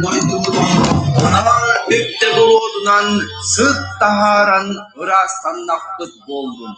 Дойдубутун түптэ буруотунан сыт таһааран ыраастаннахпыт буоллун.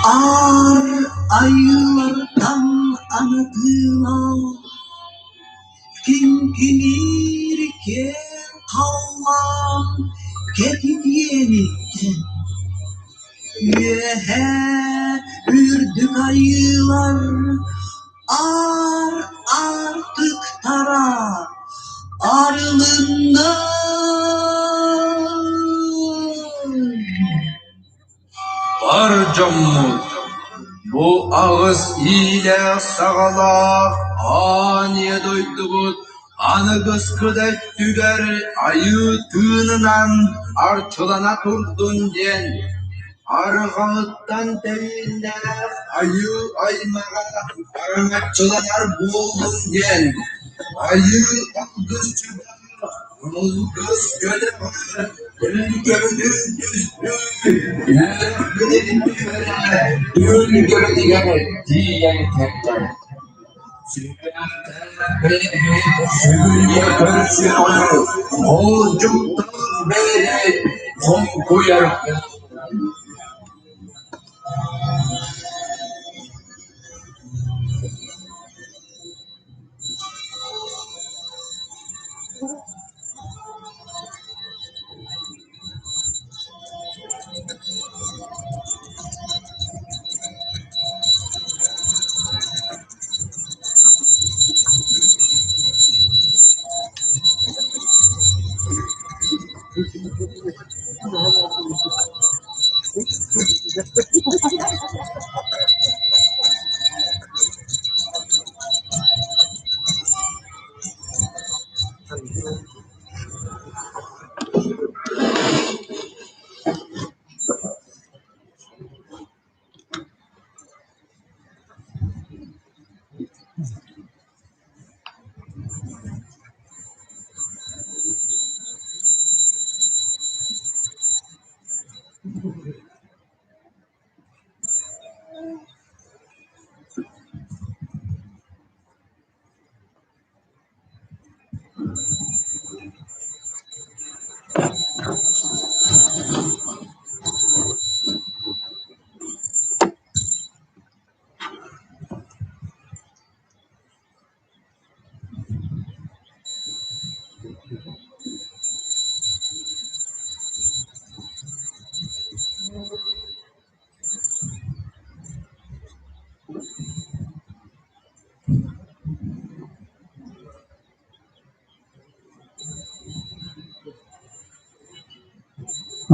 Аар айыылартан анатыылаах Киҥкиниир киэҥ халлаан кэтит иэниттэн Үөһээ үрдүк айыылар аар аартыктара арылынна. Бар дьоммут бу аҕыс иилээх-саҕалаах аан ийэ дойдубут аныгыскы да өттүгэр айыы тыынынан арчылана турдун диэн арҕаҕыттан тэйииннээх айыы аймаҕа араҥаччыланар буоллун диэн айыы алгысчыта Алгыс кэлэҕэр түлкэбитин түстүү, үөрэхпитин түһэрэ түһүлгэбитигэр тиийэн кэллэ. Сүрэхтээх бэйэбит сүгүрүйэ көрсүөҕү, хоолдьуктаах бэйэбит хоҥкуйар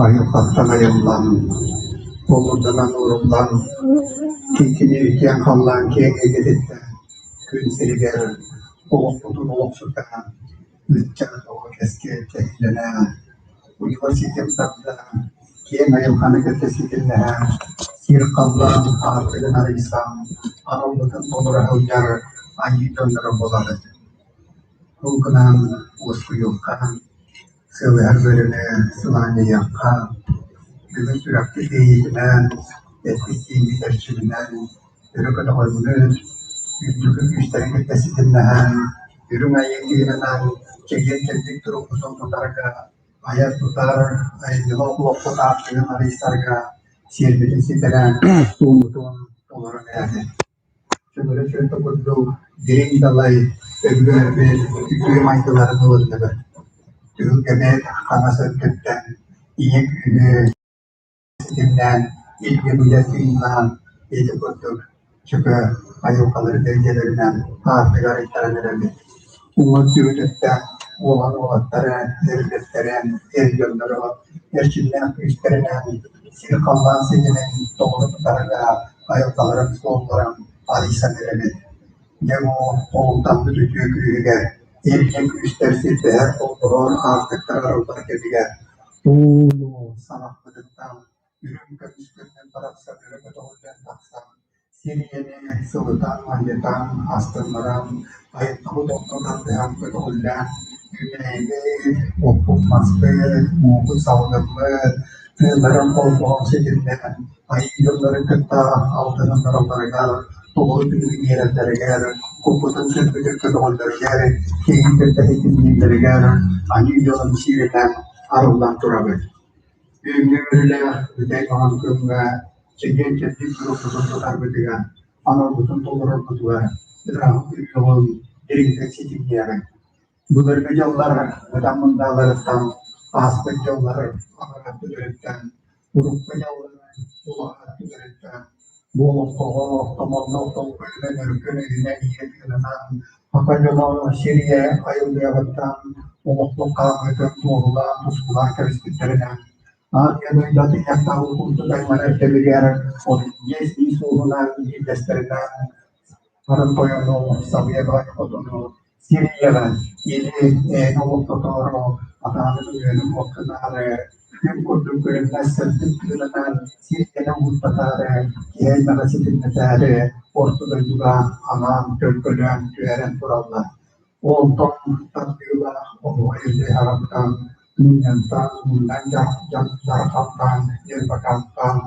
Айылҕаттан айыллан, олордонон ууруллан, киҥкиниир киэҥ халлаан киэҥ эйгэтиттэн күн сиригэр олохпутун олохсутан, ыччат оҕо кэскил кэһиилэнэ, удьуор ситим тарда, киэҥ айылҕаны кытта ситимнэһэ, сир-халлаан аартыгын арыйсан, аналбытын толоро сылдьар айыы дьонноро буолабыт. Ол гынан уоскуйуохха, сыалыһар бөрөнү сылаанньыйыахха, бүгүн сүрэхпит иэйиитинэн, эппит-сииммит эрчиминэн өрө көтөҕөммүт, үрдүкү күүстэрин кытта ситимнэһэн, үрүҥ айыы тыынынан чэгиэн-чэбдик турукпутун тутарга, айар-тутар, айымньылаах олохпут аартыгын арыйсарга сиэрбитин ситэрэн, туоммутун толорон эрэбит. Чөҥөрө чүөмпэ курдук дириҥ далай өбүгэлэрбит үтүө майгыларын ылынныбыт. Түһүлгэбит хаҥас өттүттэн ийэ күүһү ситимнээн, илгэ-билэ тыыннаан, ити курдук чөкө айылҕаларын эйгэлэринэн аартыгы арыйтаран эрэбит. Уҥа өттүбүтүттэн уолан уолаттары, эрилэттэрэн, эр дьонноро эрчимнээх күүстэринэн сир-халлаан ситимин тоҕо тутарга айылҕаларын суолларын арыйсан эрэбит. Дьэ бу олуктаммыт үтүө күүһүгэр, илгэ күүстэр сирдэһэр холбоһор аартыктар арыллар кэмигэр ууну саҥахпытыттан үрүҥ көмүс күммүт барахсан өрө көтөҕүллэн тахсан, сир ийэни сылытан, манньытан, астыннаран, айылҕабыт онно тардыһан көтөҕүллэн, үүнээйибит, оппут-маспыт, муупут салгыммыт, тыыннарын холбоон ситимнээн, айыы дьоннорун кытта алтыһыннаралларыгар, толору түмүгү биэрэллэригэр, куппутун-сүрбүтүн көтөҕөллөрүгэр, киһини кытта ситимнииллэригэр айыы дьонун сиэринэн арыллан турабыт. Бүгүҥҥү үөрүүлээх бүтэй маҥан күҥҥэ чэгиэн-чэбдик турукпутун тутарбытыгар, аналбытын толорорбутугар ыраах үһүөҕүҥ дириҥник ситимниэҕиҥ. Былыргы дьыллар быдан мындааларыттан, ааспыт дьыллар аҕыйах түлэриттэн, урукку дьыллар улахан түлэриттэн, бу олоҥхоҕо томоннох толкуйунан өркөн өйүнэн ийэ тыынынан саха дьоно сир ийэ айыллыаҕыттан олохпут хаамыытын туоһулаан тускулаан кэбиспиттэринэн аан дойду атыйахтаах курдук айманар кэмигэр 35 сууһунан биирдэстэринэн Арын тойону, Сабыйа баай хотуну, сир ийэҕэ, или эйэни олохтотоору, атааны үөрүн уокканаары, күн курдук күлүмнэс сырдык тыынынан сир кэнэ уһуктатаары, киһи аймаҕы ситимнэтээри орто дойдуга анаан төлкөлөөн түһэрэн тураллар. Онтон тардыылаах оһуохай илдьэ мунньантан, муннан дьарҕаттаан, ньырбакааттаан,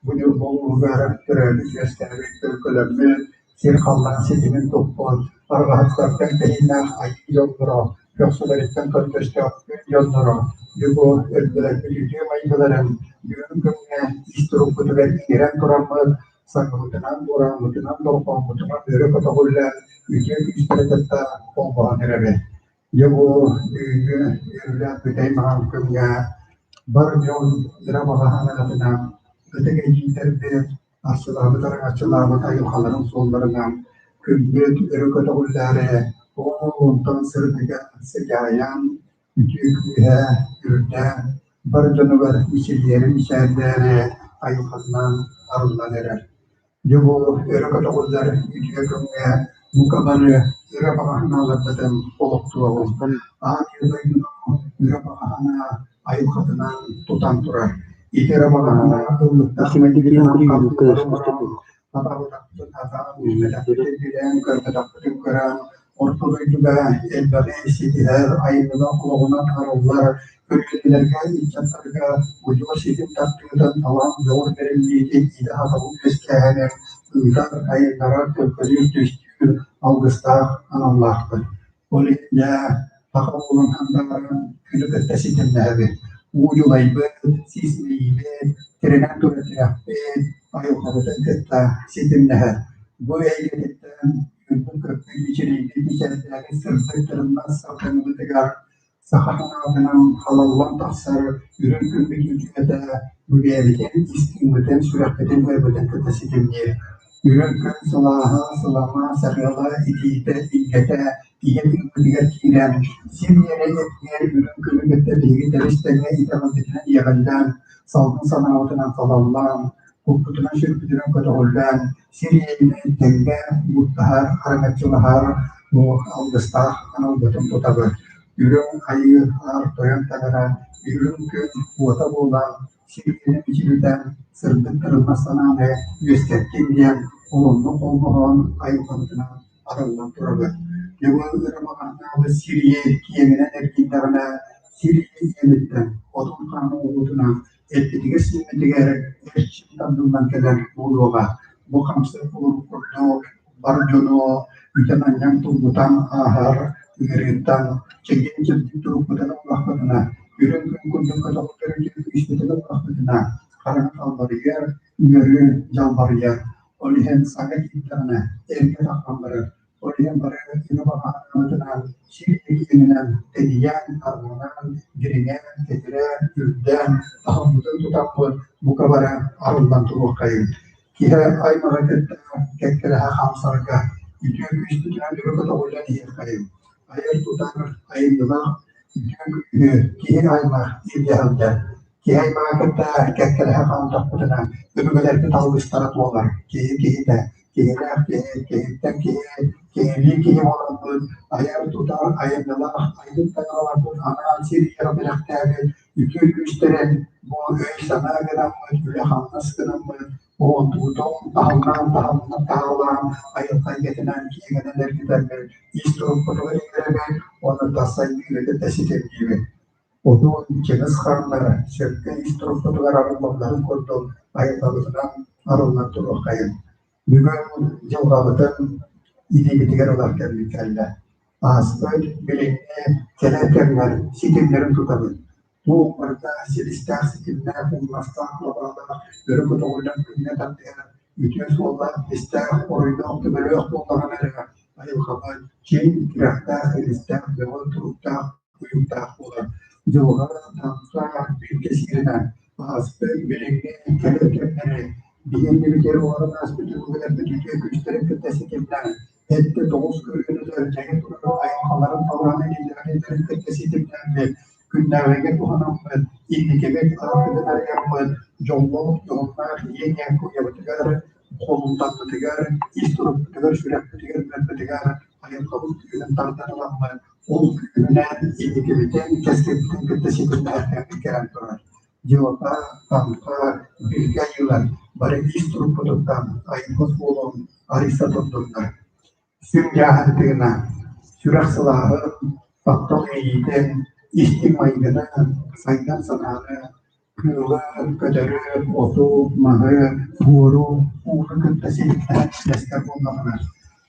бу Ньурба улууһугар төрөөбүт-үөскээбит төлкөлөммүт, сир-халлаан ситимин туппут, арҕаһыттартан тэһииннээх айыы дьонноро, көхсүлэриттэн көрдөстөх күн дьонноро, дьэ бу өлбүлэрбит үтүө майгыларын бүгүн күҥҥэ ис турукпутугар иҥэрэн тураммыт, саҥабытынан, буорааммытынан, дорҕооммутунан өрө көтөҕүллэн, үтүө күүстэри кытта холбоһон эрэбит. Дьэ бу бүгүҥҥү үөрүүлээх бүтэй маҥан күҥҥэ бар дьон ыра баҕа санаатынан ытык эдьиийдэрбит арчылаабыт араҥаччылаабыт айылҕаларын суолларынан күммүт өрө көтөҕүллээри ол онтон сырдыга сыдьаайан үтүө күүһэ үрдээн бар дьонугар мичилийэри мичээрдээри айылҕатынан арыллан эрэр. Дьэ бу өрө көтөҕүллэр үтүө күҥҥэ бука бары өрө баҕа санааларбытын олохтуоҕуҥ. Аан дойдуну өрө баҕа санаа айылҕатынан тутан турар. Ити эрэ баҕа санаа ыллыктаах майгытынан хардыылары оҥорон, хатаабатахпытын хатаан, билбэтэхпитин билэн, көрбөтөхпүтүн көрөн, орто дойдуга элбэҕи ситиһэр, айымньылаах олоҕунан арыллар. Көлүөнэлэргэ, ыччаттарга удьуор ситим тардыытын, талаан дьоҕур бэриллиитин, идэ сатабыл үөскээһинин ыытар, айыннарар, төлкөлүүр, түстүүр алгыстаах аналлаахпыт. Ол иһин дьэ, саха уолун хандааран күнү кытта ситимнэһэбит. Уу дьулайбыт, сис мэйиибит, тирэнэн турар тирэхпит, айылҕабытын кытта ситимнэһэр. Бу эйгэтиттэн үөрбүт-көппүт, мичилийбит мичээрдээбит сырдык тырымнас сардаҥабытыгар саха санаатынан халаллан тахсар үрүҥ күммүт үтүөтэ бу бэйэбитин ис тыыммытын, сүрэхпитин-быарбытын кытта ситимниир. Үрүҥ күн сылааһа, сылама, сарыала, итиитэ, илгэтэ ийэ тыыммытыгар киирэн, сир ийэни эргийэр үрүҥ күнү кытта биһиги тэбис-тэҥҥэ итэҕэлбитинэн иэҕиллэн, салгын санаабытынан салаллан, куппутунан-сүрбүтүнэн көтөҕүллэн, сир ийэни тэҥҥэ муттаһар, араҥаччылаһар алгыстаах аналбытын тутабыт. Үрүҥ Айыы Аар Тойон Таҥара үрүҥ күн уота буолан, сир ийэни мичилитэн, сырдык тырымнас санааны үөскэттин диэн олоннук холбоһон айылҕабытынан арыллан турабыт. Дьэ бу ырымаҕаннаабыт сир ийэ киэҥинэн эргийдэҕинэ, сир ийэ иэниттэн хотун хаана уутунан эппитигэр-сииммитигэр эрчим тардыллан кэлэр буолуоҕа. Бу хамсык курдук бар дьону үтэн-анньан туллутан ааһар ыарыыттан чэгиэн-чэбдик турукпутун ыллахпытына, үрүҥ күн курдук көтөхтөрү күүспүтүн ыллахпытына, хараҥа халбарыйар, ыарыы дьалбарыйар. Ол иһин саҥа киирдэҕинэ эргэ тахсан барар. Ол иһин бары өрө баҕаһаабытынан, сир иэнинэн тэнийэн, тарҕанан, дириҥээн, тэтирээн, үрдээн, таһыммытын тутаммыт бука бары арыллан туруоххайыҥ. Киһи аймаҕы кытта кэккэлэһэ хаамсарга, үтүө күүспүтүнэн өрө көтөҕүллэн иһиэххэйиҥ. Айар-тутар айымньылаах үтүө күүһү киһи аймах илдьэ сылдьар. Киһи аймаҕы кытта кэккэлэһэ хаамтахпытына, өбүгэлэрбит алгыстара туолар, киһи киһитэ Киһилээх киһи, киһиттэн киһи, киһилии киһи буоламмыт, айар-тутар айымньылаах айбыт таҥараларбыт анаан сир ийэҕэ бэлэхтээбит үтүө күүстэрин бу өй-санаа гынаммыт, үлэ-хамнас гынаммыт, уһуктуутун таһымнаан таһаалаан, айылҕа эйгэтинэн киэҥинэн эргитэммит, ис турукпутугар иҥэрэбит уонна тас сайдыыны кытта ситимниибит. Одун Чыҥыс хааннара сөпкө ис турукпутугар арыллалларын курдук айылҕабытынан арыллан туруоххайын. Бүгүн дьылҕабытын илиибитигэр ылар кэммит кэллэ. Ааспыт, билиҥҥи, кэлэр кэмнэр ситимнэрин тутабыт. Туох барыта силистээх ситимнээх, умнастаах лабаалаах, өрө көтөҕүллэн күҥҥэ тардыһар, үтүө суоллаах-иистээх, оройдоох-төбөлөөх буоллаҕына эрэ айылҕабыт чиҥ, тирэхтээх, илистээх, бөҕө туруктаах уйуктаах буолар. Дьылҕа таҥха бииргэ сиэринэн ааспыт, билиҥҥи, кэлэр кэмнэри биһиги олорон ааспыт өбүгэлэрбит үтүө күүстэрин кытта ситимнээн, эттэ тоҕус көлүөнэлэр дьайа турар айылҕаларын талаана илиилэрин кытта ситимнээммит, күннээҕигэ туһанаммыт, инникибит аартыгын арыйаммыт, дьоллоох, дьоһуннаах ийэ-ньээк уйабытыгар, холумтаммытыгар, ис турукпутугар, сүрэхпитигэр, быарбытыгар айылҕабыт күүһүн тардан ыламмыт, ол күүһүнэн инникибитин, кэскилбитин кытта ситимнэһэргэ кэлэн турар. Дьылҕа, таҥха, билгэ айыылар бары ис турукпутуттан айылҕа суолун арыйса турдуннар. Сүҥ дьааһын тыына, сүрэх сылааһын, таптал иэйиитин, истиҥ майгыны, сайдан санааны, кыылы, көтөрү, оту, маһы, буору, ууну кытта силиктэһэн үллэстэр буоллаҕына,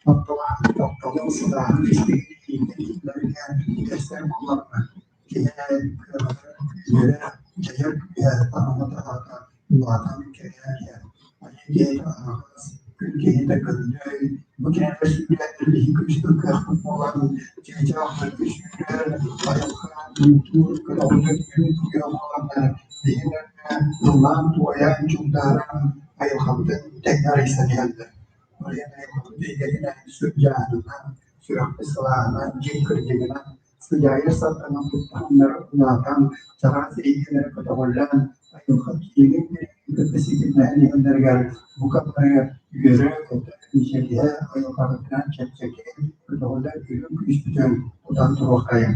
тапталын сылааһын истиҥник иитэн киллэргэ буоллаҕына, киһи кыаҕар үөрэ, дьайар күүһэ таһыма таһаата улаатан кэҥээн иһэр. Айыы киһитэ аһаҕас, күн киһитэ көннөй, бу кинилэр сүүрээннэрин иһин күүскэ кыахпыт буолан, чыычаах мөлтүү сүүрэр, айылҕа муҥутуур көтөҕүллэр күн күүһэ буоланнар, биһиги ыллаан-туойан, чугдааран айылҕабытын тэҥҥэ арыйсан иһэллэр. Ол иһин айылҕабыт эйгэтинэн, сүр дьааһынынан, сүрэхпит сылааһынан, дьиҥ кырдьыгынан сыдьаайар сардаҥа туттаһаннар улаатан, чараас эйгэлэрэ көтөҕүллэн, айылҕа киэҥин кытта ситимнэһэн иһэллэригэр бука бары үөрэ-көтө, мичилиһэ, айылҕабытынан чэпчэки, көтөҕүллэр үрүҥ күүспүтүн тутан туруоххайыҥ.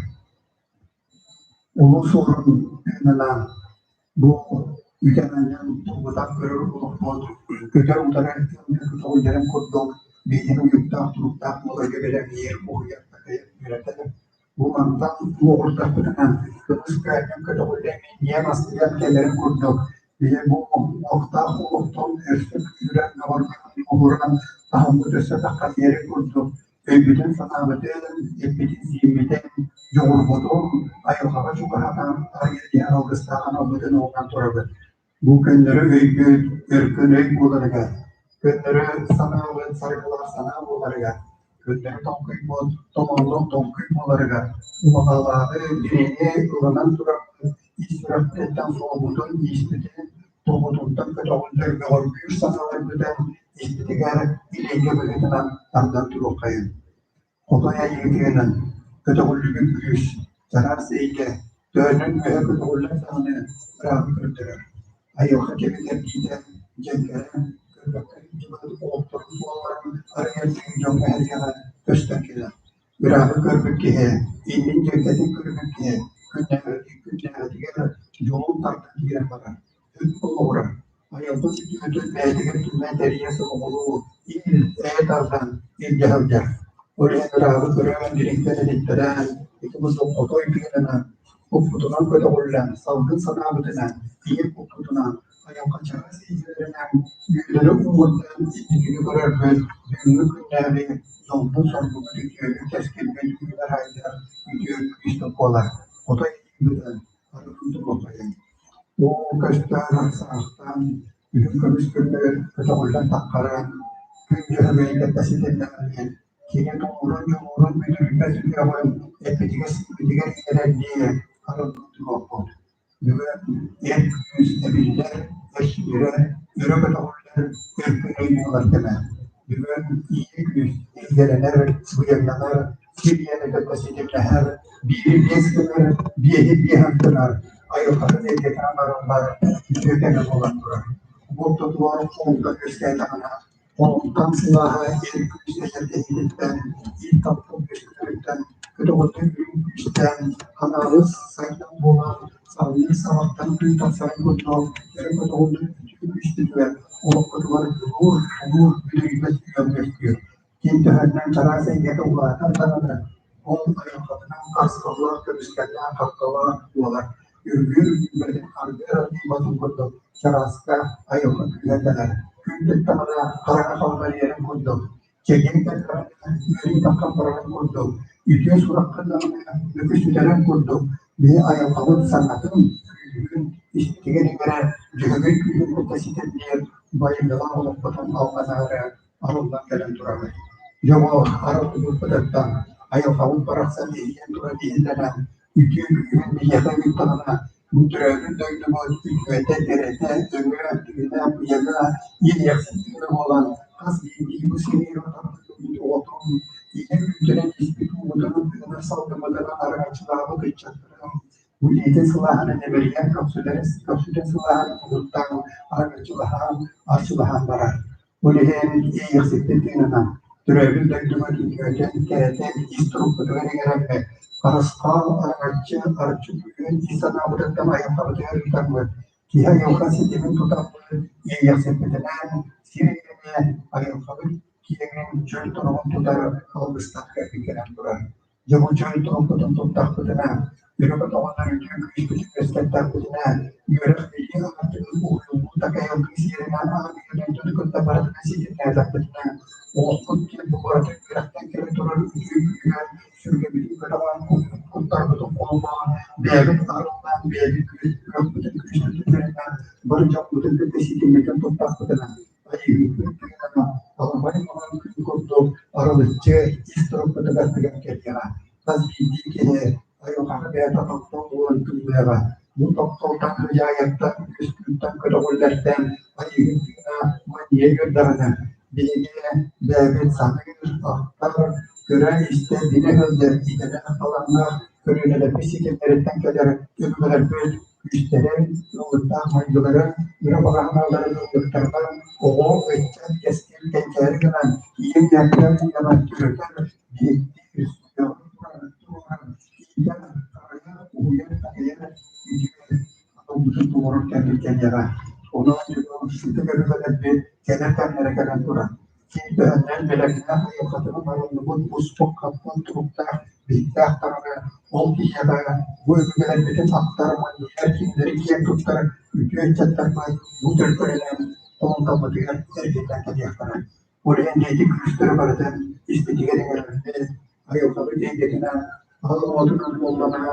Улуу Суорун тыынынан бу үтэн-анньан тургутан көрөр олохпут көтөр утары тыынна көтөҕүллэрин курдук биһигини уйуктаах туруктаах буоларга бэлэмниир, уһуйар, такайар, үөрэтэр. Бу мантан уоҕурдахпытына, кымыс көөнньөн көтөҕүллэн минньийэн астыйан кэлэрин курдук, били бу уохтаах олохтон өссө күүһүрэн бөҕөргөөн уһуран таһыммыт өссө таххатыйарын курдук, өйбүтүн-санаабытын, эппитин-сииммитин, дьоҕурбутун айылҕаҕа чугаһатан арыйан иһэр алгыстаах аналбытын ылынан турабыт. Бу көннөрү өйбүт өркөн өй буоларыгар, көннөрү санаабыт саргылаах санаа буоларыгар, көннөрү тоҥкуйбут томоллоох тоҥкуй буоларыгар улаҕалааҕы дириҥи ылынан тураммыт ис сүрэхпититтэн суолбутун-ииспитин тургутунтан көтөҕүллэр бөҕөргүүр санааларбытын испитигэр илиигэ быһыытынан тардан туруоххайын. Хотой айыытыынан көтөҕүллүбүт күүс, чараас эйгэ төһөнөн үөһэ көтөҕүллэр даҕаны ырааҕы көрдөрөр, айылҕа кэмин эргиитэ дьэҥкэрэн, көрбөккө сылдьыбыт олохторун суолларын арыйар тыын дьоҥҥо эһиэхэ көстөн кэлэр. Ырааҕы көрбүт киһи, иннин дьэҥкэтин көрбүт киһи күннээҕитигэр дьолун тардан киирэн барар, олоҕурар, айылҕа сүтүөтүн бэйэтигэр түмэн тэрийэ сомоҕолуу, ил, эйэ тардан илдьэ сылдьар. Ол иһин ырааҕы көрөн, дириҥтэн этиттэрэн, ити курдук хотой тыынынан, куппутунан көтөҕүллэн, салгын санаабытынан, ийэ куппутунан, айылҕа чараас эйгэлэринэн үйэлэри уҥуордаан инникини көрөрбүт, бүгүҥҥү күннээҕи дьолбут-соргубут үтүөнү кэскилбит үүнэр-сайдар үтүө күүс буолар. Хотой тыынынан арыгын туруоххайыҥ. Уу көстөөх саахтан, үрүҥ көмүс күннэр көтөҕүллэн таххаран, күн дьөһөгөйүн кытта ситимнээн, кини тулуурун-дьулуурун мүлүрүйбэт үөҕүн эппитигэр-сииппитигэр иҥэрэрдии арыллан туруохпут. Бүгүн эр күүс эбиллэр, эрчимирэр, өрө көтөҕүллэр өркөн өй буолар кэмэ. Бүгүн ийэ күүс эйгэлэнэр, быйаҥнанар, сир ийэни кытта ситимнэһэр, биири биэс гынар, биэһи биэһ гынар, айылҕатын эйгэтинэн арыллар үтүө кэмэ буолан турар. Бу ортотугар холумтан үөскээтэҕинэ, холумтан сылааһа эр күүс эйэргэһиититтэн, ил таптал үөскүүрүттэн, көтөҕүллэн үрүҥ күүстээн, анаабыс сайдам буолан, салгын саҕаттан күн тахсарын курдук өрө көтөҕүллэн үтүө күүспүтүгэр, олохпутугар дьулуур, тулуур бүдүрүйбэт үөм үөскүүр. Ким төһөннөн чараас эйгэтэ улаатар даҕаны, ол айылҕатынан харысхаллаах, көмүскэллээх, хаххалаах буолар. Үргүөр үргүүбэтин аргыар аргыйбатын курдук чарааска айылҕа күүһэ кэлэр. Күн тыктаҕына хараҥа халбарыйарын курдук, чэгиэн кэллэҕинэ үөрүү таххан барарын курдук, үтүө сурахха даҕаны мөкү сүтэрин курдук, бэйэ айылҕабыт саҥатын, күүһүн испитигэр иҥэрэр, дьөһөгөй күүһүн кытта ситэрдиир байымньылаах олохпутун алҕанаары арыллан кэлэн турабыт. Дьоҕо арыллыбыппытыттан айылҕабыт барахсан иһийэн турар иһиллэнэн, үтүө күүһүн биһиэхэ ыыттаҕына, бу төрөөбүт дойдубут үтүөтэ, кэрэтэ, өҥө, тыына, быйаҥа, иэйиэхсит тыына буолан, хас биирдии бу сири отарбыт оҕотун, ийэ үүтүнэн испит уубутунан тыынар салгыммытынан араҥаччылаабыт ыччаттарын бу илиитин сылааһынан имэрийэн көхсүтүн сылааһын угуттаан араҥаччылаһан, арчылаһан барар. Ол иһин иэйиэхсиппит тыынынан, төрөөбүт дойдубут үтүөтүн, кэрэтин ис турукпутугар иҥэрэммит, харысхал, араҥаччы, арчы күүһүн ис санаабытыттан айылҕабытыгар ыытаммыт, киһи айылҕа ситимин тутаммыт, иэйиэхсиппитинэн сир ийэни, айылҕабыт киэҥин, чөл туругун тутар алгыстаах кэлбит кэлэн турар. Дьэ бу чөл турукпутун туттахпытына, өрө көтөҕүллэр үтүө күүспүтүн үөскэттэхпитинэ, үөрэх-билии аартыгын уһуйуллуу такайыллыы сиэринэн аан дойдуну кытта барытын ситимнээтэхпитинэ, олохпут диэн бу барыта үөрэхтэн кэлэ турар үтүө күүһэ сүргэбитин көтөҕөн, куттарбытын холбоон, бэйэбит арыллан, бэйэбит кыахпытын күүспүтүн бэринэн, бары дьоммутун кытта ситиммитин туттахпытына, Айыыһыппыт тыына аламай маҥан күн курдук арылыччы ис турукпутугар тыган кэлиэҕэ. Хас биирдии киһи айылҕаҕа бэйэтэ таптал буолан тыллыаҕа. Бу тапталтан хадьаайаттан, үөскүүртэн, көтөҕүллэртэн Айыыһыт тыына манньыйа үөрдэҕинэ, биһиги бэйэбит саныыр, ахтар, көрө-истэ, билэ сылдьар идэлээх талааннаах көлүөнэлэрбит ситимнэриттэн кэлэр өбүгэлэрбит күүстэрин, ыллыктаах майгыларын, ыра баҕаһыналарын ыллыктарынан оҕо, ыччат, кэскил кэнчээри гынан, ийэ ньээккэ уйанан төрөтөр, биһиктиир, сүрэҕин туруоран, иитэр, харайар, уһуйар, такайар үтүө аналбытын толорор кэммит кэлиэҕэ. Онон дьону сытык өбүгэлэрбит кэлэр кэмнэрэ кэлэн турар. Киһи төһөннөн бэлэмнээх айылҕатынан айыллыбыт буспут-хаппыт туруктаах, биһиктээх даҕаны, ол киһиэхэ бу өбүгэлэрбитин ахтар, манньыйар, кинилэри киэн туттар үтүө ыччаттарбыт бу төлкөлөнөн холумтаммытыгар эргиллэн кэлиэхтэрэ. Ол иһин ити күүстэри барытын испитигэр иҥэрэрбит, айылҕабыт эйгэтинэн, аал уотунан уолланан,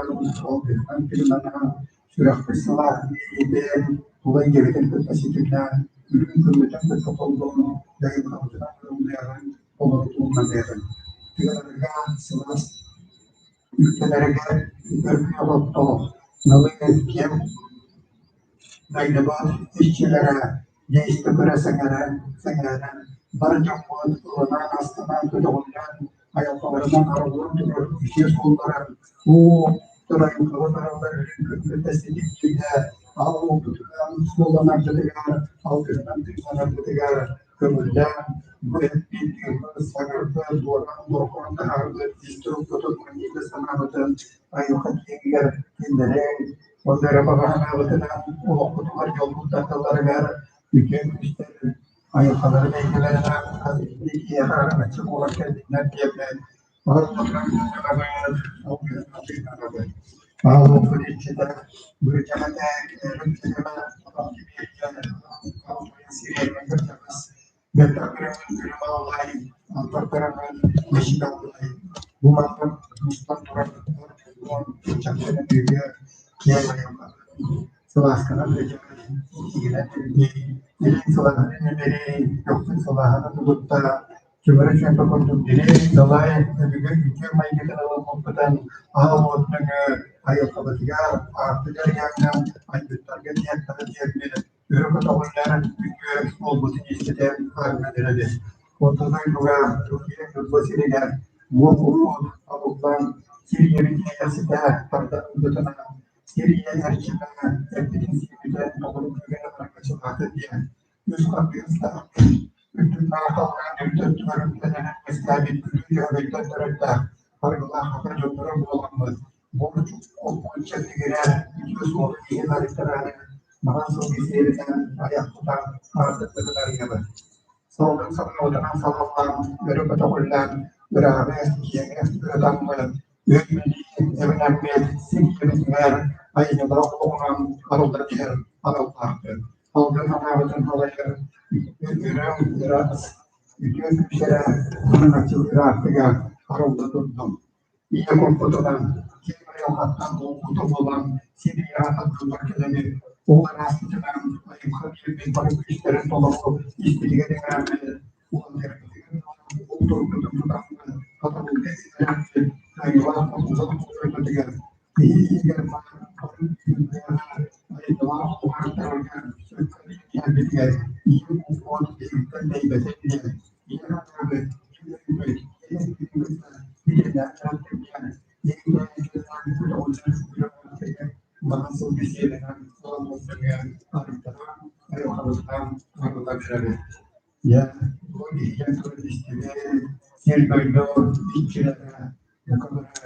алгыһынан тыыннанан, сүрэхпит сылаас иэйиитин, тула эйгэбитин кытта ситимнээн, үрүҥ күммүтүн кытта холбоон, дайылҕабытынан ыллыаҕыҥ, толору туунаныаҕыҥ. Тыаларга сылаас үктэнэригэр өркүөх оттоох, налыы киэҥ дойдубут иччилэрэ дьэ көрө сэҥээрэн, сэҥээрэн, бар дьоммут ылынан, астынан, көтөҕүллэн, айылҕаларынан арыллан турар үтүө суолларын, уу айылҕабыт арыллар үрүҥ күн ситимтиитэ, аал уоппутунан суолланарбытыгар, алгыһынан тыыннанарбытыгар көҥүллээн, бу эппит тыыммыт, саҥарбыт, дуораан дорҕоон таһаарбыт ис турукпутун манньыйбыт санаабытын айылҕа киэҥигэр киллэриҥ, уонна эрэ баҕа санаабытынан олохпутугар дьолбут тардылларыгар үтүө күүстэр айылҕаларын эйгэлэринэн хас биирдии киһиэхэ араҥаччы буолан кэллиннэр диэммин Аал уоппут иччитэ Быычаҕа этэ Бу маннык мустан турар дьон чахчы өйүө киэҥ айылҕатын сылаасканан илдьиритэн илин сылааһын имэрий, көхсүн сылааһын тутта, чөмөрө чүөмпэ курдук дириҥ далай өбүгэ үтүө майгытын ылыммыппытын аал уот нөҥүө айылҕабытыгар, аартык эргиэҥҥэ айбыттарга тиэртэҕэ тиэрдибит, өрө көтөҕүллэр үтүө буолбутун иститэн арынан эрэбит. Орто дойдуга Турция Ньурба сиригэр уот-уот табыллан, сир ийэбит иэйэхситэ тардан ылбытынан, сир ийэ эрчимэ эппитин-сииммитин толору күүгэн ыларга чылаата диэн үс хардыыстаах үрдүк наахаллаан үрдү өттүгэр үктэнэн үөскээбит Бүлүү Дьөһөгөйтөн төрүттээх арыгылаах саха дьонноро буоламмыт, буор олбуор чэбдигирэ, үтүө суолу-ииһи харыстараары маҥан сылгы сиэринэн айах тутан аартыкпытын арыйабыт. Салгын санаабытынан салаллан, өрө көтөҕүллэн, ырааҕы, киэҥи ырытаммыт, үөт-билии эбинэммит, сир кэбитигэр айымньылаах олоҕунан арыллан иһэр аналлаахпыт. Салгын санаабытын салайар үрүҥ, ыраас, үтүө күүстэрэ араҥаччылыыр аартыга арылла турдун. Ийэ курбутунан, киэҥ айылҕаттан булбута буолан, сир ийэҕэ тардыллар кэлэбит, ол араспытынан айылҕа биэрбит бары күүстэрин толору испитигэр иҥэриммит, уолаттарбытыгар ол турбутун тутаммыт, хатабылга иҥэриммит, кыайыылаах хотуулаах буоларбытыгар, киһи иһигэр баар бары күүһү айылҕалаах уһааттарарга сөпкө иитиһэрбитигэр ийэ куппут биһиктэн тэйбэтин диэн, ийэ санаабыт, ийэ өйбүт, ийэ эппитин кытта Сир-дойду иччилэрэ бука бары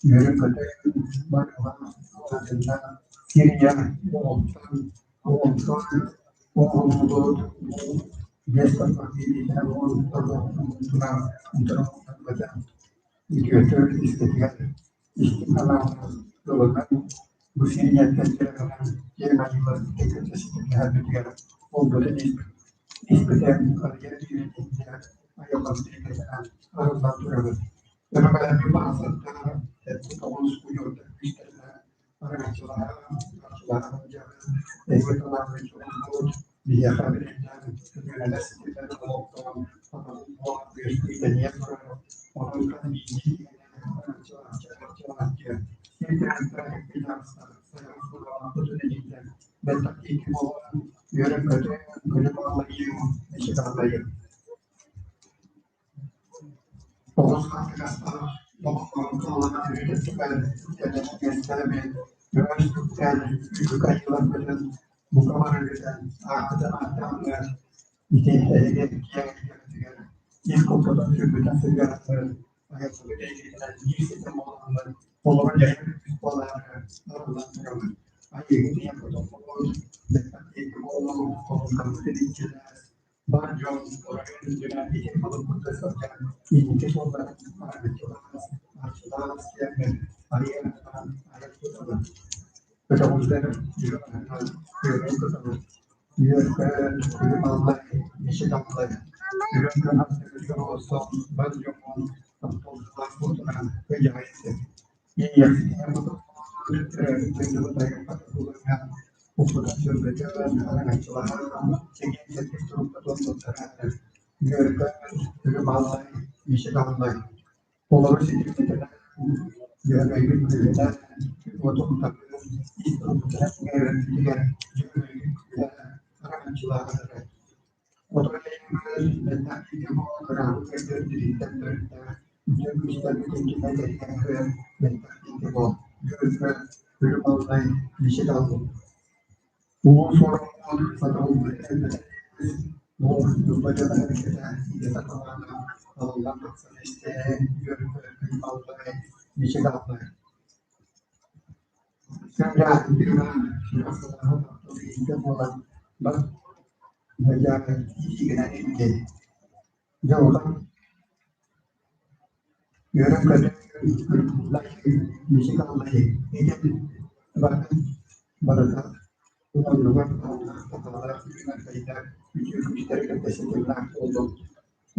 үөрэн-көтөн барылаах сир ийэ оҕолтон оҥоһуллубут биэс тарбах биэриитэ туран үтүөтүк испитигэр истиҥ санаалаах ылынан бу сир ийэттэн кэлэн киэҥ айыылар кэккэтэ ситимнэһэрбитигэр буолбутун испитин арыйар биэриитин айылҕабыт эйгэтинэн арыллан турабыт. Өбүгэлэрбит баҕасаттар эппит оҕус удьуордар күүстэринэн араҥаччылаһан, арчылаһан эйгэ талааммыт дьолбут биһиэхэ билиннэн көлүөнэлэр ситимнэрин олохтоон сатабыл буолан үөскүү тэнийэн турар. Онон хас биирдии араҥаччылааччы арчылааччы сир тирэнтэн икки сайын илиитэ бэттэх диэки буолан үөрэн-көтөн күлүм аллайыым, мичик аллайыым. Тоҕус хаттыгастаах номохторун туһалаан үөрэтэн үөскээбит көмүс үктэл үрдүк айыыларбытын бука барыгытын ааккытын ааттааммыт ити эһиги киэҥ эйгэҕитигэр ис куппутун сүрбүтүн сыһыарабыт айылҕабыт эйгэтинэн биир ситим буоламмыт толору дьайар күүс буолаары арыллан турабыт. Айыыгыт ийэ хотоммут, бэттэх диэки буолуҥ, холумтаммытын иччилээх. Бар дьон оройун үрдүнэн итин былыт курдук сылдьан инники суолларын араҥаччылаан, арчылаан кэлэммин арыйан айар тутабын, көтөҕүллэр үрүҥ аһынан күөмэй тутабын, үөр-көт, үрүҥ аллай, мичил аллай, үрүҥ күн аттыгар олорсон бар дьоҥҥун тапталлаах уотунан ыйаҕайсый. Иэйиэхсит ийэм хотуммут, төрөөбүт дойдубут айылҕата буоларынан уккутан-сүргэтэн, араҥаччылаһан, чэгиэн-чэбдик турукка туттаран үөр-көт, үрүҥ аллай, мичил аллай. Олору ситимнэтинэн, Дьөһөгөйгүн күүһүнэн, уотун утарытын, ис туруккутунан иҥэрэрбитигэр Дьөһөгөйгүн күүһэ араҥаччылааҕын эрэ. Отой эйигин мэлдьэх киһи буолан ырааҕы көрдөр дириҥтэн төрүттээх, үтүө күүстэрбитин түмэ тэрийэн көрөн мэлдьэх киһи буол, үөр-көт, үрүҥ аллай, мичил аллай. Улуу Суоруммут сатабылбыт элбэтэн бу Ньурба дьоно-сэргэтэ идэтэ талаана талыллан тахсан истэһэн, үөр-көт, аллай, мичил аллай. Сыҥдааһын тыына, сүрэх сылааһа таптал иитэ буолан бар дьаакы иитигинэн иттин. Дьылҕам үөрэн-көтөн ырбаллай, мичик аллай, итин барытын барыта оннугар таһаалаах үүнэр-сайдар үтүө күүстэри кытта ситимнээх буоллун.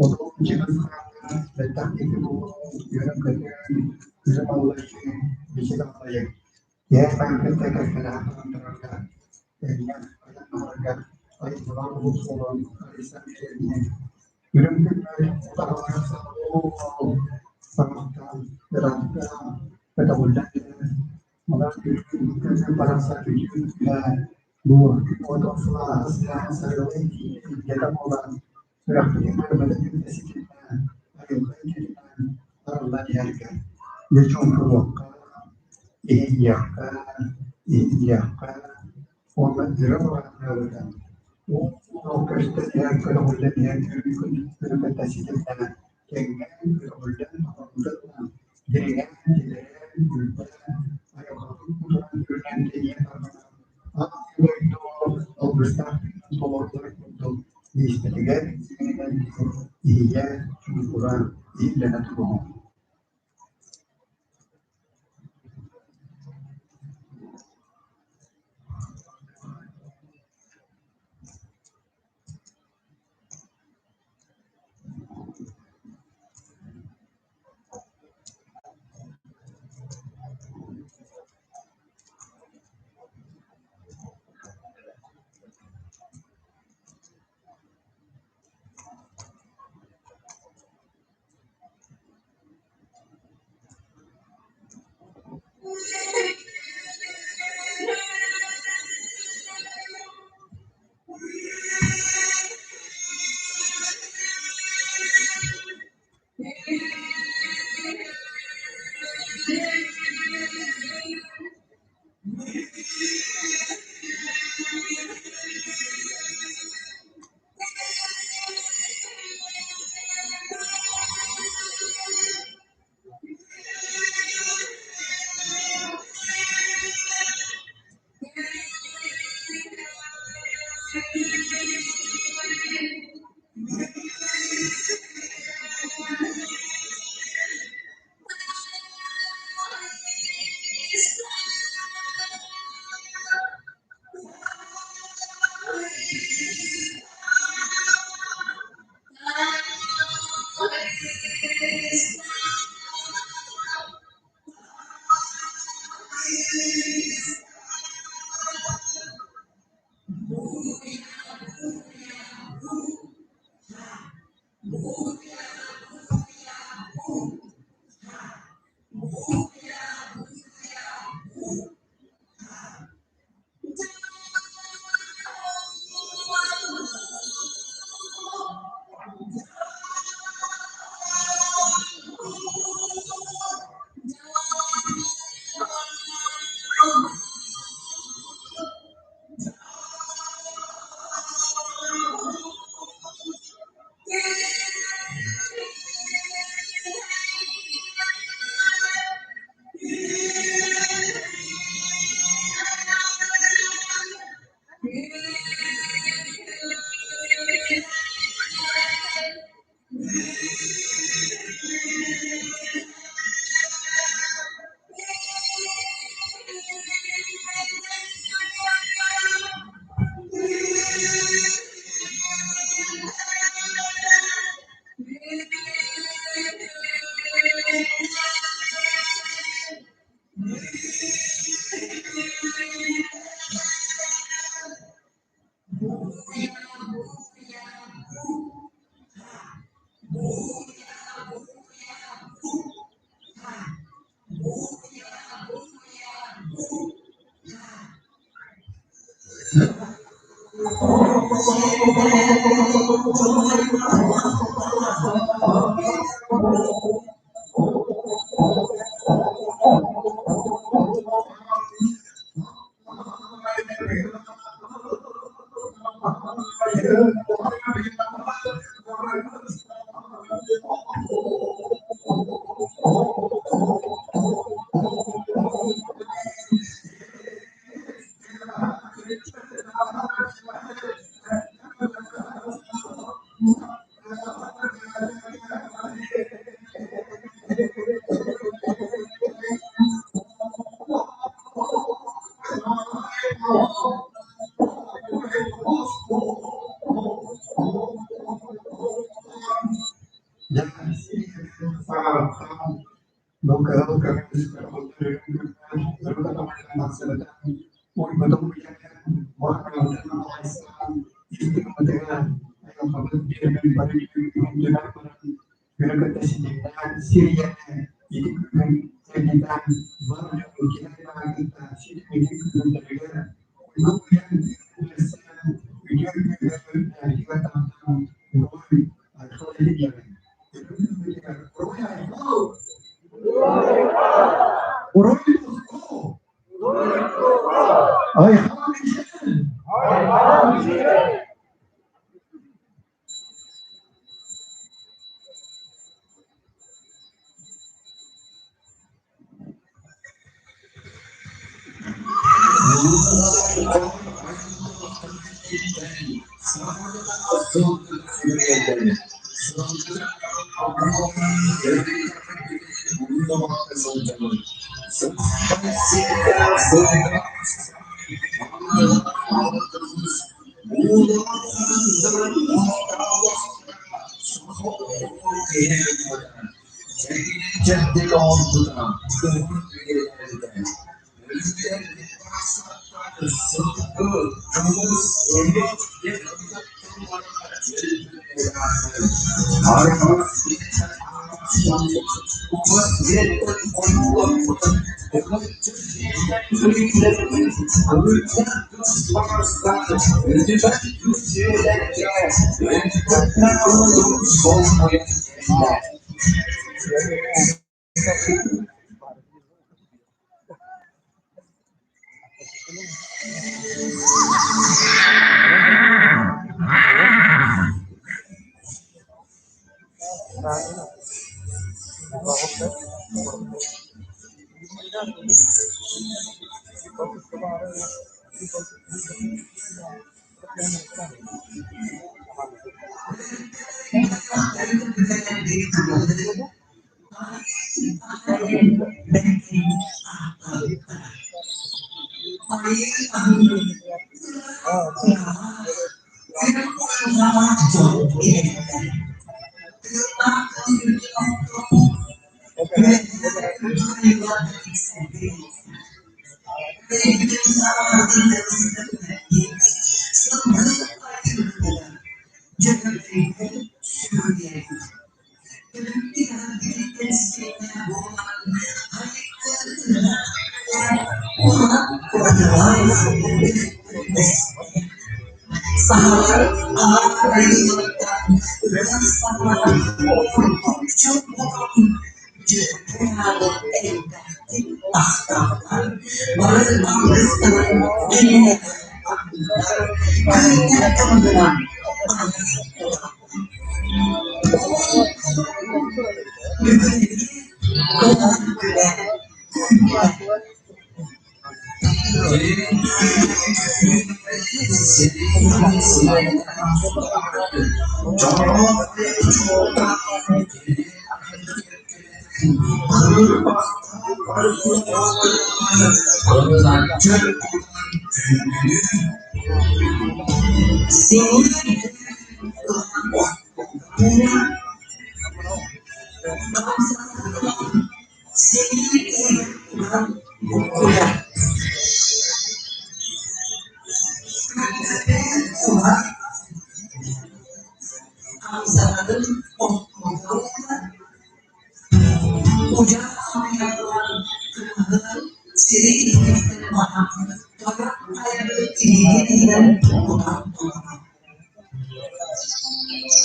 Оту дьиҥин хаана бэттэх диэки буолуоҕун үөрэн-көтөн, күлүм аллайыы, бичик аллайыы, киһи кытта кэккэлэһэн туран турарга, тэҥҥэ айаннаһарга айылҕалаах улуус буолан арыйсан биэрэн иһэн, үрүҥ күммүт утаҕалаах саҕалыы саҥаттан ыраахтан көтөҕүллэн кэлэн, манан күн барахсан үтүө күүһэ бу уотун сылааһа сылааһын сарыалын илгэтэ буолан, сүрэхпитин көрбөтө кытта ситимнээн, айылҕа илдьитинэн арыллан иһэргэ, дьэ чуҥкуруохха, иһийиэххэ, иһиллиэххэ уонна өрө баран уу көстөн иһэр көтөҕүллэн иһэр күнү кытта ситимнээн, тэҥҥэ көтөҕүллэн тоҕорбутун дириҥээн, тилэрэн, үрдээн, айылҕатын кутуран үрүнэн тэнийэн тарҕанан, аан дойду алгыстаах тыынын толоруллар курдук миэстэтигэр иҥэринэн иһийэ, чуҥкура, иһиллэнэ туруоҕуҥ. Дьэ, саҥараттаан, бу кыһыл көмүс көрбүттэрин өрө көтөҕүллэн тахсыбытын, уйбутун уйанан, уорҕабытын алайсан, ис тыыммытыгар айылҕабыт биэрбит бары күүһүн түмэн баран, күнү кытта ситимнээн, сир ийэни ити күүһүн эргитэн, бар дьону кини аймаҕы кытта ситиммитин күүһүрдэригэр, уйгу уйан тыынын бэрсэн, үтүө күүһү бэйэбитигэр тардан, уруй, айхал этиниэҕиҥ, өрүү күммүтүгэр уруй-айхал! Уруй-туску! Айхал-мичил! Чэбдик оҥорбута, уһун үйэлээбитэ. Сылгы, көмүс, өлүөх диэн Тииһин иһинэн кутан турара.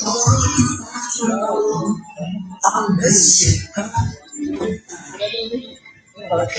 Толору тыыннаах суруналыыһын алгысчыкка туттарар.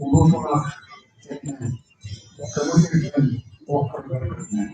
Улуу тулаах кэннэ көҥүл үтэн уоппарыгар көһүннэ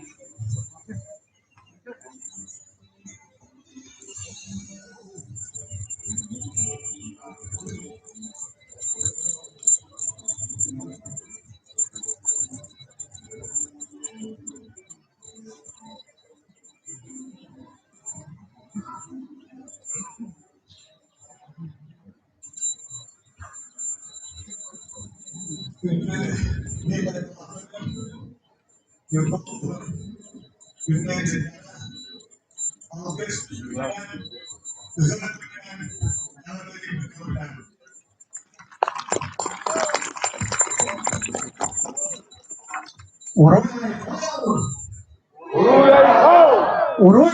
Уруй! Уруй!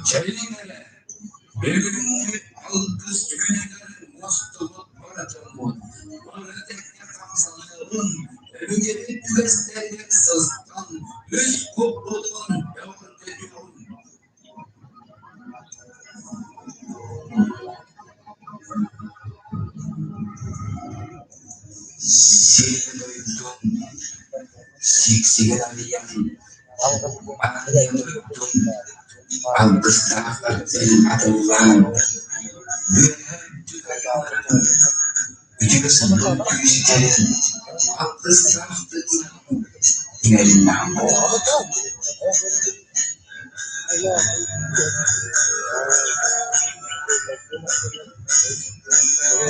Чэйиҥ эрэ, бүгүҥҥү алгыс күнүгэр мустубут бары дьоммут бары тэҥҥэ хамсаныаҕыҥ, өбүгэбит үгэстэригэр сыстан, үс куппутун бөҕөргөтүөҕүҥ. Сири-дойдум сиксигин арыйан, аан дойдум алгыстаах аттарын атыллаан, үөһээ үрдүк айыыларым үтүө сылгын күүстэрин алгыстаах тыыннарын иҥэриннэҕим буолуо.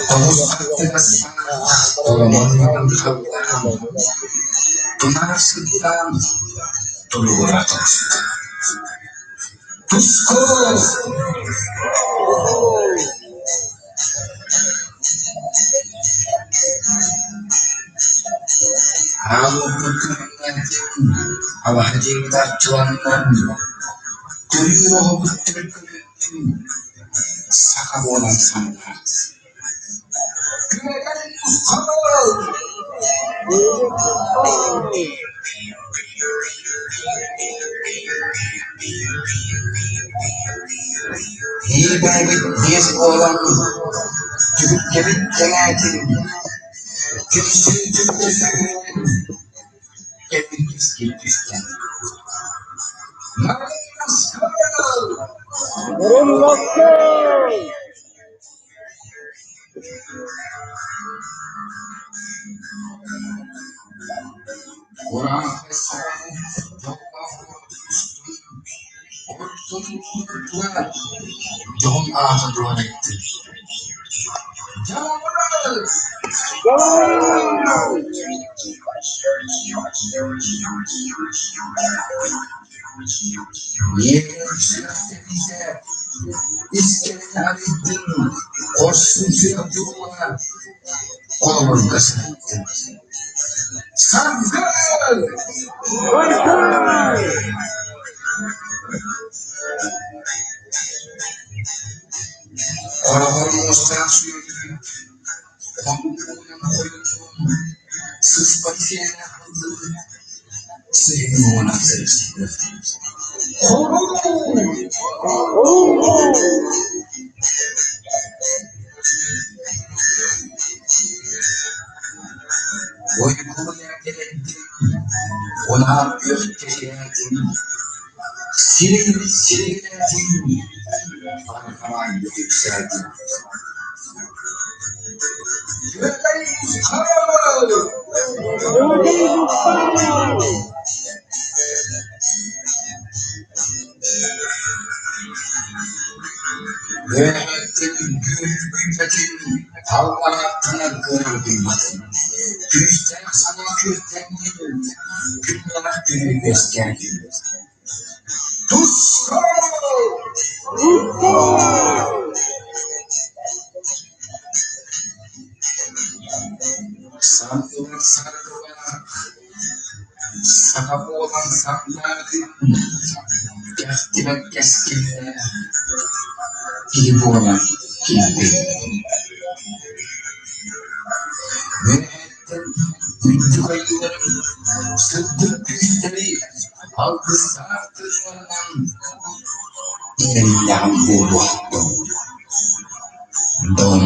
Тоҕус хаттыгастаах толомон халлаан тунаар сыттаан толугура тоҕуста. Туску! Аал уоппут күлүмнээтин, алаһа дьиэбит арчыланнын, төрүүр оҕобут төлкөлөннүн, саха буолан сангаар. Күрэгэй нусхал! Биир бэйэбит биэс буолан түһүлгэбит кэҥээтин, түмсүүтүн төсөһүөн, кэлин кэскил түстэн. Кураанах саҕаны дьоллоох олоҕу устун ортотун тула дьоһун аата дуорайдын. Миигин сүрэх тэбиитэ ис кэрэни арыйдын, хорсун сүрэх дьулуһа холобурга сырыттын. Саргы! Хороҕор муостаах сүөһү хонуу хойутун, сыспай сиэллээх ыллыы, сыһыы муҥунах сырыста. Уйгуну кэлэрдин, унаар күөх кэһээтин, сирин сирилээтин, барҕараайы үксээтин. Үөһэттэн күөйбэтин, аллараттан аргыарбыйбатын, күүстээх санаа күөртэҥҥин, күннээх күнү үөскээтин. Туску! Сандылар саргылаах, саха буолан сардаатын, кэхтибэт кэскиллээх, киһи буолан килбэйдин. Үөһэттэн үрдүк айыыларым сырдык күүстэри алгыстаах тыыннарынан иҥэриллэҕим буолуохтун. Дом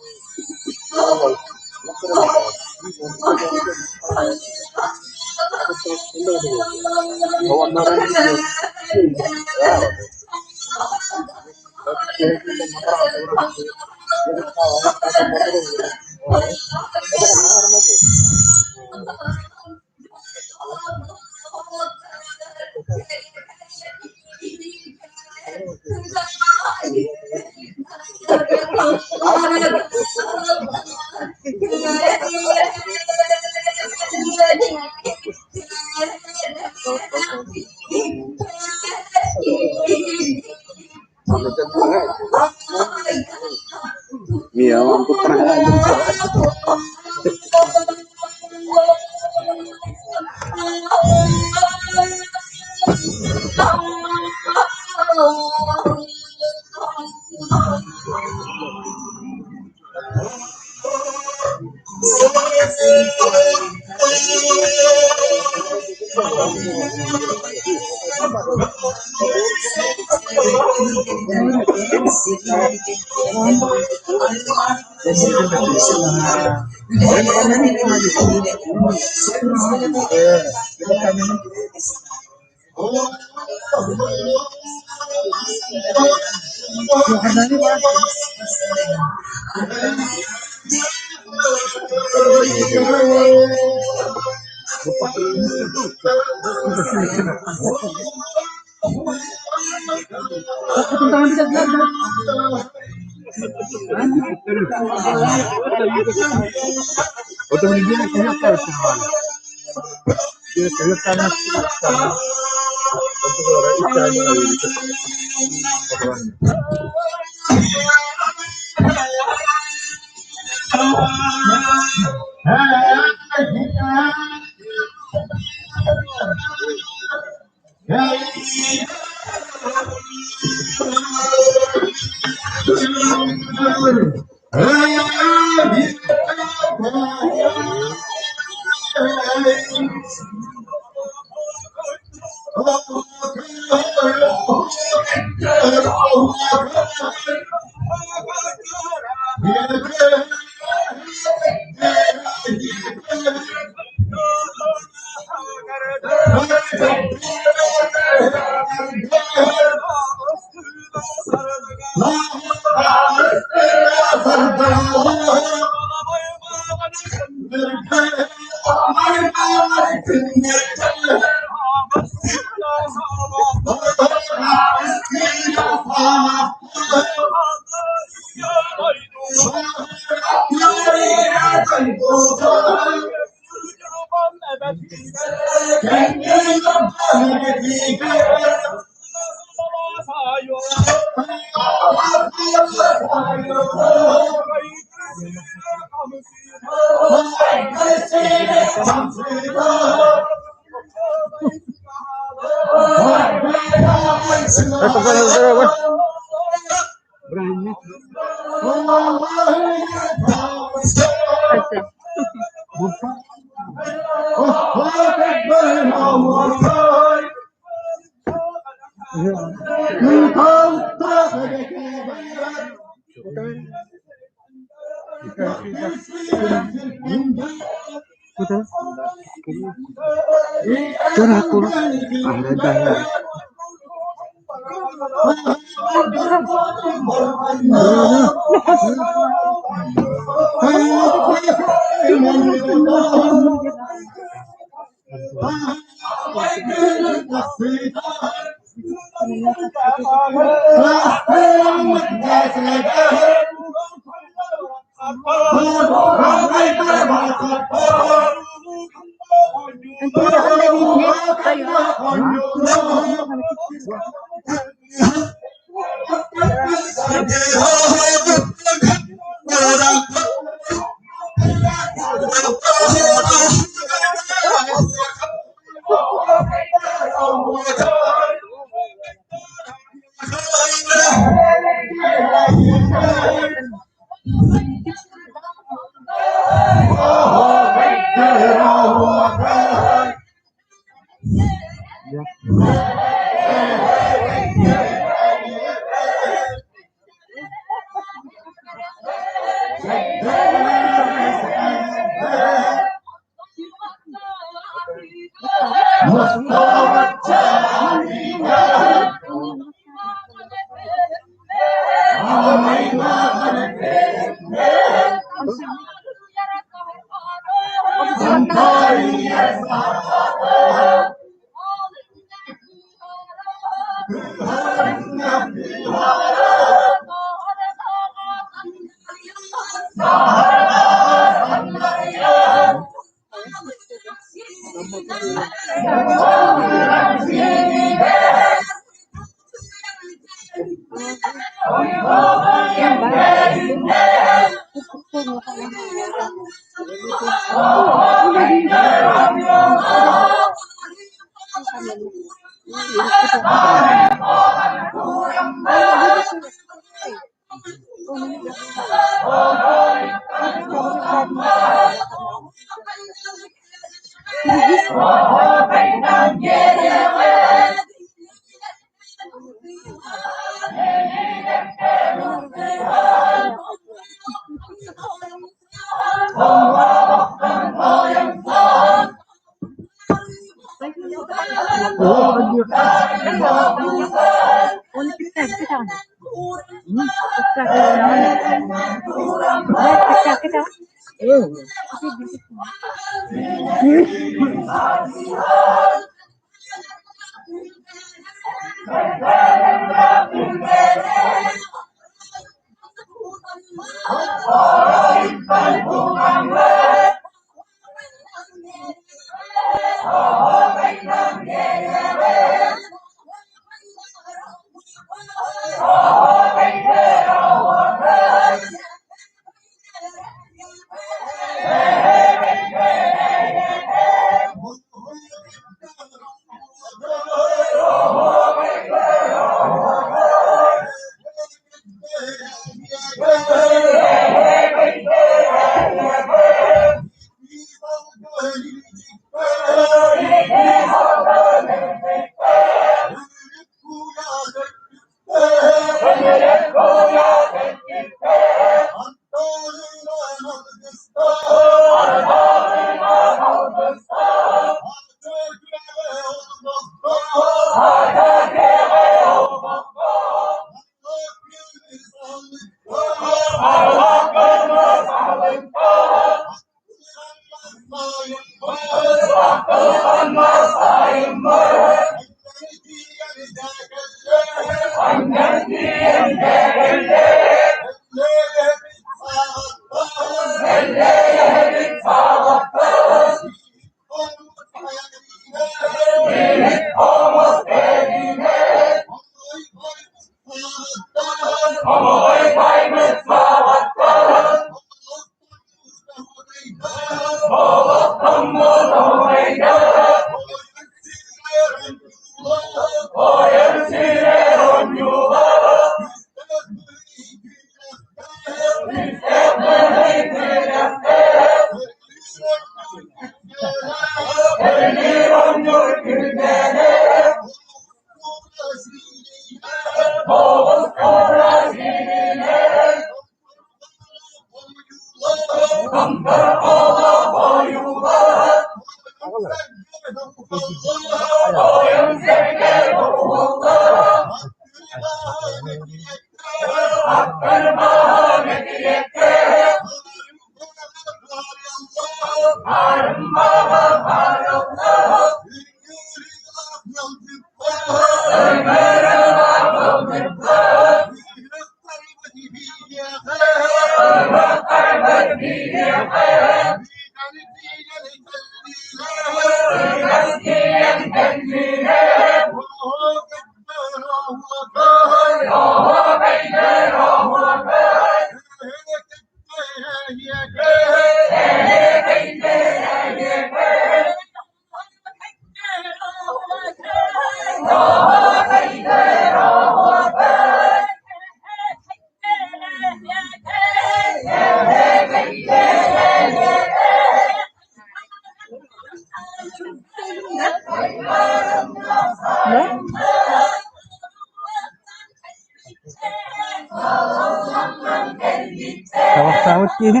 Табахтаабыт киһи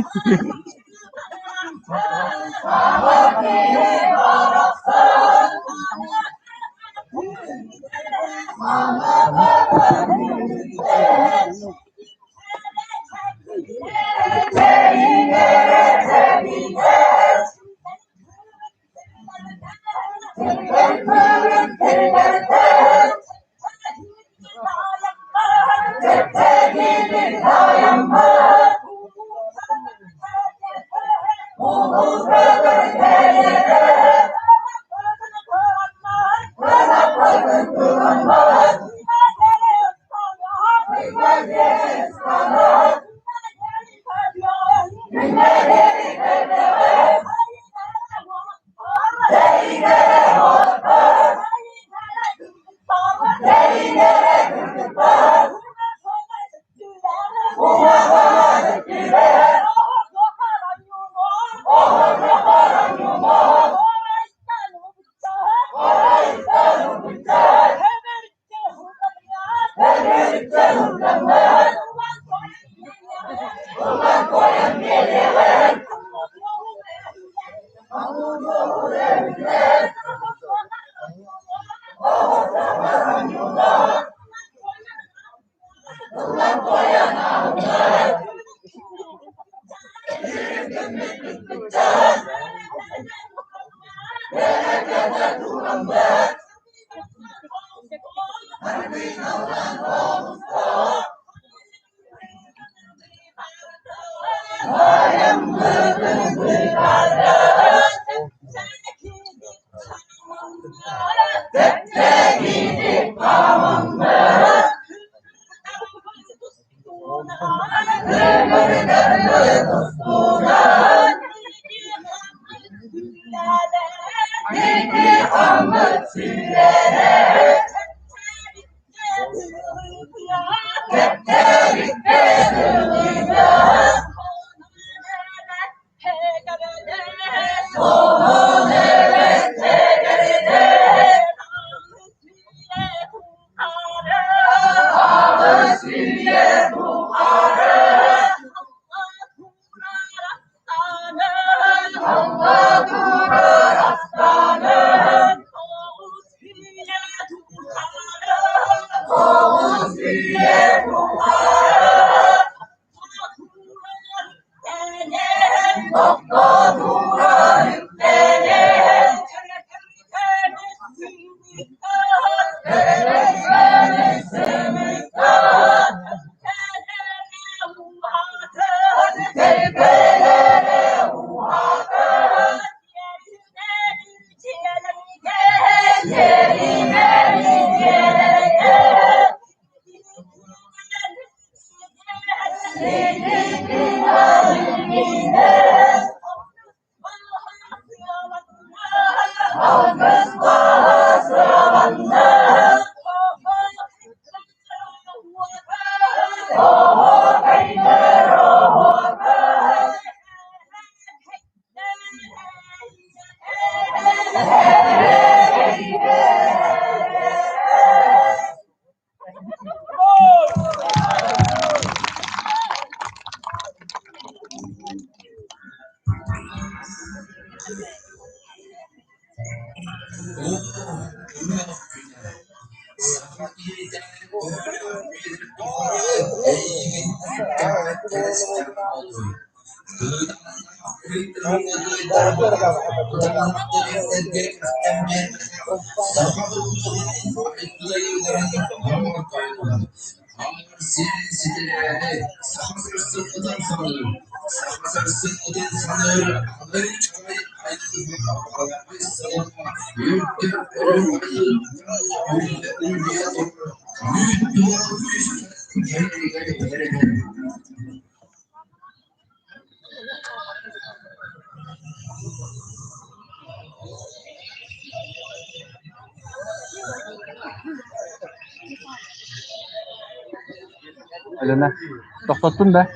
Алена, тохтоттун да?